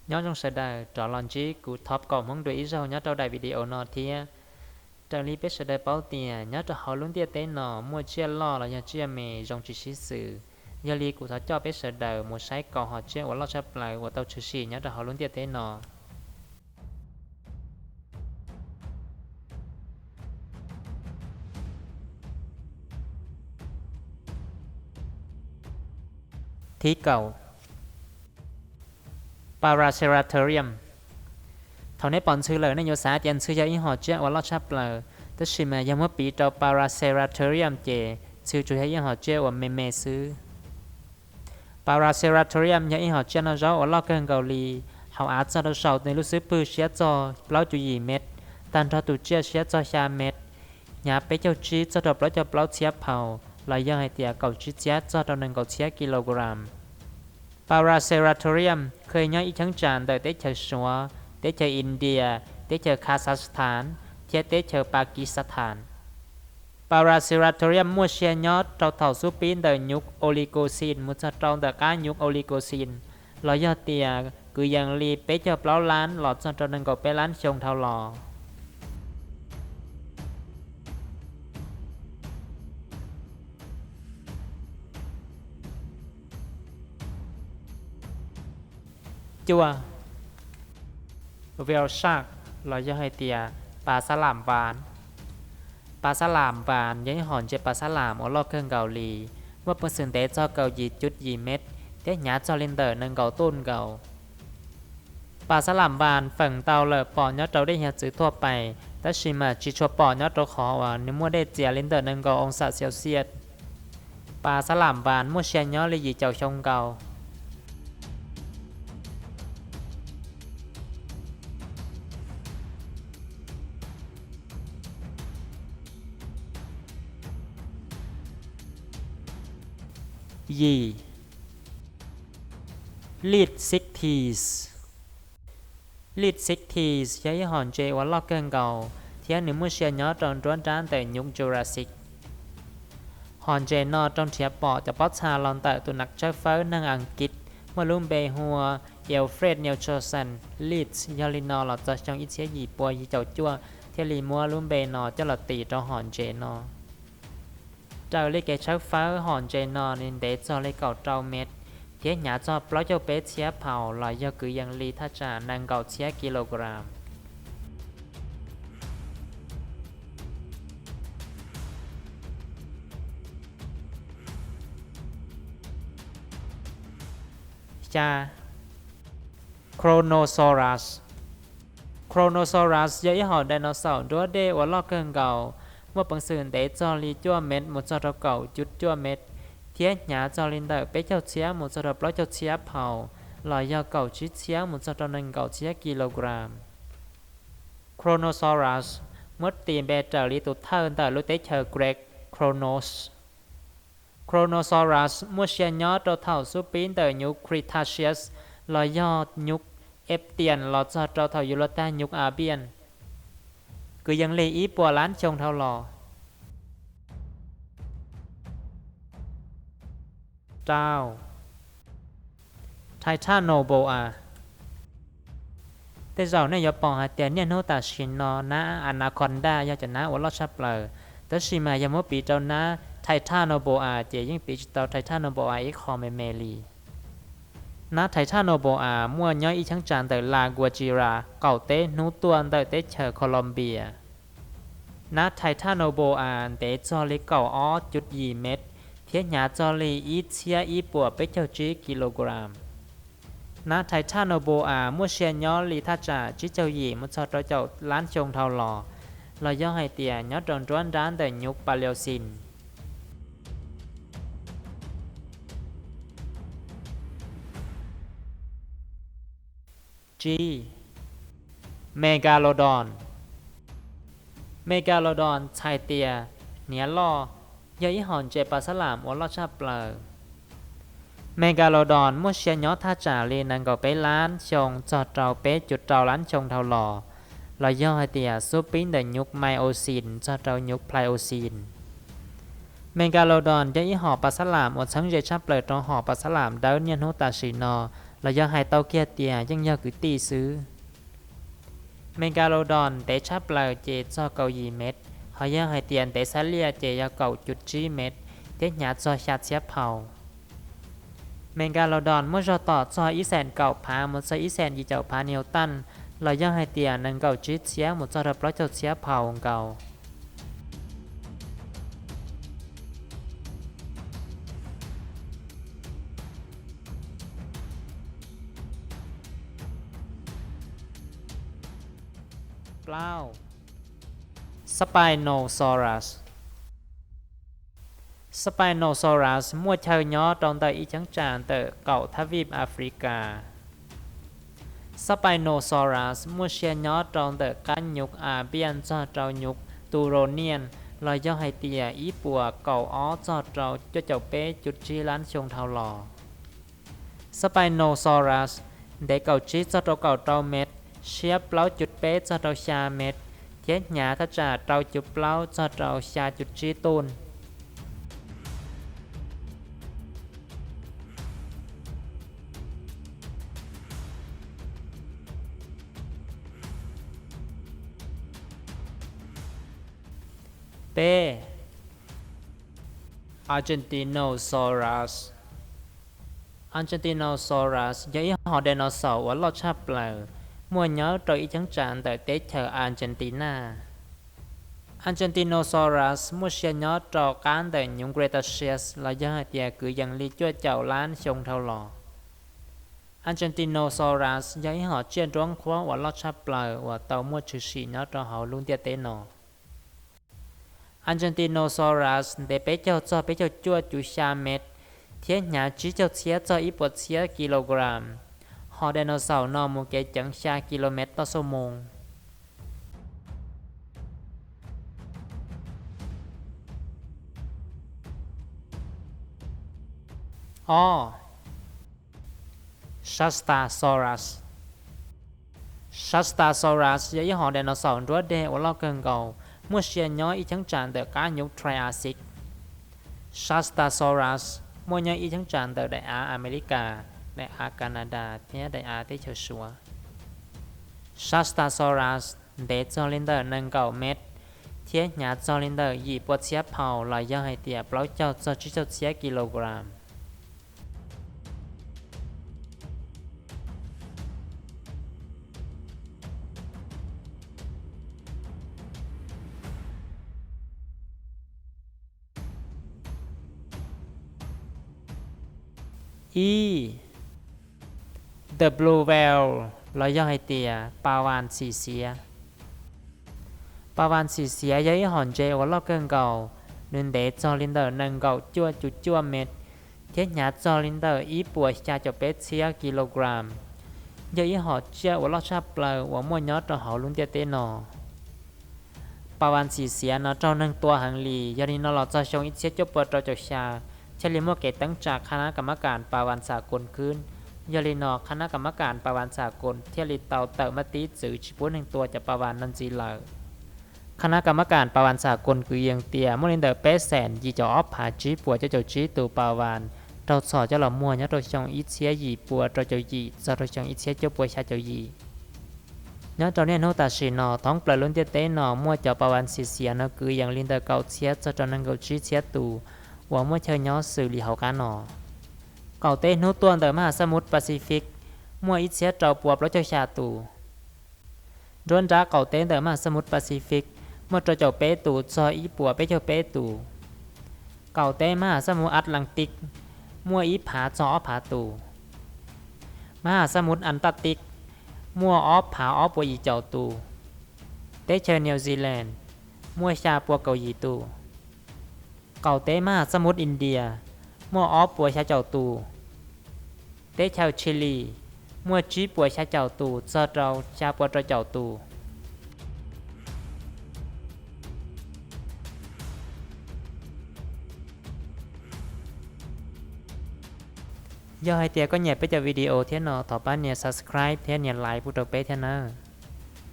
Nyob zoo sawv daws, rov los ntsib kuv Thov Kaum Hmoob dua ib zaug nyob rau daim video no thiab. Raws li peb sawv daws paub tias nyob rau hauv lub ntiaj teb no muaj tsiaj loj los yog tsiaj me zoo tsis sib xws, yog li kuv thov coj peb sawv daws mus saib kaum hom tsiaj uas loj tshaj plaws uas tau tshwm sim nyob rau hauv lub ntiaj teb no. Thib kaum, Paraceratherium. Thaum nej pom ntxhw lawm nej yuav xav tias ntxhw yog ib hom tsiaj uas loj tshaj plaws, tab sis mas yog muab piv rau Paraceratherium ces ntxhw tsuas yog ib hom tsiaj uas me me xwb. Paraceratherium yog ib hom tsiaj noj zaub uas loj kawg nkaus li, hauv av txog rau saum nws lub xub pwg siab txog plaub cuv yim met, tag nrho tus tsiaj siab txog xya met, hnyav peb caug tsib txog rau plaub caug plaub txhiab pound los yog hais tias kaum tsib txhiab txog rau nees nkaum txhiab kilogram. Paraceratherium kheev nyob ib cheeb tsam ntawm teb chaws Suav, teb chaws India, teb chaws Kazakhstan thiab teb chaws Pakistan. Paraceratherium muaj sia nyob rau thaum xub pib ntawm nyuj Oligocene mus txog rau ntawm qab nyuj Oligocene, los yog tias kwv yees li peb caug plaub lab los txog rau nees nkaum peb lab xyoo dhau los. Cuaj, whale shark los yog hais tias pas xab lam vas. Pas xab lam vas yog ib hom ntses pas xab lam uas loj kawg nkaus li, muaj peev xwm ntev txog kaum yim cuv yim met thiab hnyav txog li ntawm nees nkaum tuj nkaus. Pas xab lam vas feem ntau lawm pom nyob rau dej hiav txwv tuaj pais, tab sis mas tsis tshua pom nyob rau qhov uas nws muaj dej txias li ntawm nees nkaum oo xam Celsius. Pas xab lam vas muaj sia nyob li yim caum xyoo nkaus. Yim, Lead Cichlids. Lead Cichlids yog ib hom ntses uas loj kawg nkaus thiab nws muaj sia nyob rau nruab nrab ntawm nyuj Jurassic. Hom ntses no raug nrhiav pom cov pob txha los ntawm tus nas tshawb fawb neeg Askiv muaj lub npe hu ua Alfred Nicholson Lead, yog li no los txog xyoo ib txhiab yim pua yim caum cuaj thiaj li muab lub npe no coj los tis rau hom ntses no. Raws li kev tshawb fawb hom ntses no nws ntev txog li kaum rau met thiab hnyav txog plaub caug peb txhiab pound los yog kwv yees li thaj tsam nees nkaum txhiab kilogram. Xya, Kronosaurus. Kronosaurus yog ib hom dinosaur nruab dej uas loj kawg nkaus, muaj peev xwm ntev txog li cuaj met mus txog rau kaum cuv cuaj met thiab hnyav txog li ntawm peb caug txhiab mus txog rau plaub caug txhiab pound los yog kaum tsib txhiab mus txog rau nees nkaum txhiab kilogram. Kronosaurus muab tis npe raws li tus thawj ntawm lub teb chaws Greek Kronos. Kronosaurus muaj sia nyob rau thaum xub pib ntawm nyuj Cretaceous los yog nyuj Aptian los txog rau thaum yuav luag tag nyuj Abian, kwv yees li ib puas lab xyoo dhau los. Rau, Titanoboa. Tej zaum nej yuav pom hais tias niaj hnub tam sim no nab Anaconda yog cov nab uas loj tshaj plaws, tab sis mas yog muab piv rau nab Titanoboa ces yeej piv tsis tau Titanoboa ib qho me me li. Nab Titanoboa muaj nyob ib cheeb tsam ntawm La Guajira qaum teb hnub tuaj ntawm teb chaws Colombia. Nab Titanoboa ntev txog li kaum ob cuv yim met thiab hnyav txog li ib txhiab ib puas peb caug tsib kilogram. Nab Titanoboa muaj sia nyob li thaj tsam tsib caug yim mus txog rau caum lab xyoo dhau los, los yog hais tias nyob rau nruab nrab ntawm nyuj Paleocene. Tsib, Megalodon. Megalodon txhais tias hniav loj, yog ib hom ntses pas xab lam uas loj tshaj plaws. Megalodon muaj sia nyob thaj tsam li nees nkaum peb lab xyoo txog rau peb cuv rau lab xyoo dhau los, los yog hais tias xub pib ntawm nyuj Miocene txog rau nyuj Pliocene. Megalodon yog ib hom pas xab lam uas txheeb ze tshaj plaws rau hom pas xab lam dawb niaj hnub tam sim no, los yog hais tau kiag tias yeej yog kwv tij xwb. Megalodon ntev tshaj plaws ces txog kaum yim mev, ho yog hais tias ntev xab liaj ces yog kaum cuv tsib mev, thiab hnyav txog xya txhiab phaus. Megalodon muaj zog tom txog ib xees kaum phav mus txog ib xees yim caum phav niu taj, los yog hais tias nees nkaum tsib txhiab mus txog rau plaub caug txhiab phaus nkaus. Plaub, Spinosaurus. Spinosaurus muaj chaw nyob rau ntawm ib cheeb tsam ntawm qaum thab vij Africa. Spinosaurus muaj sia nyob rau ntawm qab nyuv Abyss txog rau nyuv Turonian, los yog hais tias ib puas kaum ob txog rau cuaj caum peb cuv tsib lab xyoo dhau los. Spinosaurus ntev kaum tsib txog rau kaum rau mev, siab plaub cuv peb txog rau xya mev, thiab hnyav thaj tsam rau cuv plaub txog rau xya cuv tsib tuj. Peb, Argentinosaurus. Argentinosaurus yog ib hom dinosaur uas loj tshaj plaws, muaj nyob rau ib cheeb tsam ntawm teb chaws Argentina. Argentinosaurus muaj sia nyob rau qab ntawm nyuv Cretaceous los yog hais tias kwv yees li cuaj caum lab xyoo dhau los. Argentinosaurus yog ib hom tsiaj nruab nqhuab uas loj tshaj plaws uas tau muaj tshwm sim nyob rau hauv lub ntiaj teb no. Argentinosaurus ntev peb caug txog peb caug cuaj cuv xya mev, thiab hnyav tsib caug txhiab txog ib puas txhiab kilogram. Hom dinosaur no mus kev ceev xya kilomev toj xuab moos. Ob, Shastasaurus. Shastasaurus yog ib hom dinosaur nruab deg uas loj kawg nkaus, muaj sia nyob ib cheeb tsam ntawm qab nyuv Triassic. Shastasaurus muaj nyob ib cheeb tsam ntawm daim av Amelikas, daim av Canada thiab daim av teb chaws Suav. Shastasaurus ntev txog li ntawm nees nkaum mev, thiab hnyav txog li ntawm yim puas txhiab phaus los yog hais tias plaub caug txog tsib caug txhiab kilogram. Ib, the blue whale los yog hais tias pas vas xim xiav. Pas vas xim xiav yog ib hom ntses uas loj kawg nkaus, nws ntev txog li ntawm nees nkaum cuaj cuv cuaj mev, thiab hnyav txog li ntawm ib puas xya caum peb txhiab kilogram. Yog ib hom tsiaj uas loj tshaj plaws uas muaj nyob rau hauv lub ntiaj teb no. Pas vas xim xiav no raug neeg tua heev li, yog li no los txog xyoo ib txhiab cuaj puas rau caum xya, thiaj li muaj kev teeb tsa qhab nab kam mab kam pas vas xas kos kwv. Yog li no qhab nab kam mab kam pas vas xas kos thiaj li tau tawm maj tib txwv tsis pub neeg tua cov pas vas no ntxiv lawm. Qhab nab kam mab kam pas vas xas kos kwv yees tias muaj li ntawm peb xees yim caum ob phav tsib puas cuaj caum tsib tus pas vas raug txhom coj los muag nyob rau xyoo ib txhiab yim puas rau caum yim txog rau xyoo ib txhiab cuaj puas xya caum yim. Nyob rau niaj hnub tam sim no thoob plaws lub ntiaj teb no muaj cov pas vas xim xiav no kwv yees li ntawm kaum txhiab txog rau nees nkaum tsib txhiab tus uas muaj chaw nyob xws li hauv qab no. Qaum teb hnub tuaj ntawm maj has xab muv Pacific muaj ib txhiab rau puas plaub caug xya tus. Nruab nrab qaum teb ntawm maj has xab muv Pacific muaj rau caum peb tus txog ib puas peb caug peb tus. Qaum teb maj has xab muv Atlantic muaj ib phav txog ob phav tus. Maj has xab muv Antarctic muaj ob phav ob puas yim caum tus. Teb chaws New Zealand muaj xya puas kaum yim tus. Qaum teb maj has xab muv India muaj ob puas xya caum tus. Teb chaws Chile muaj tsib puas xya caum tus txog rau xya puas rau caum tus. Yog hais tias koj nyiam peb cov video thiab no thov pab nias subscribe thiab nias like pub rau peb thiab nawb.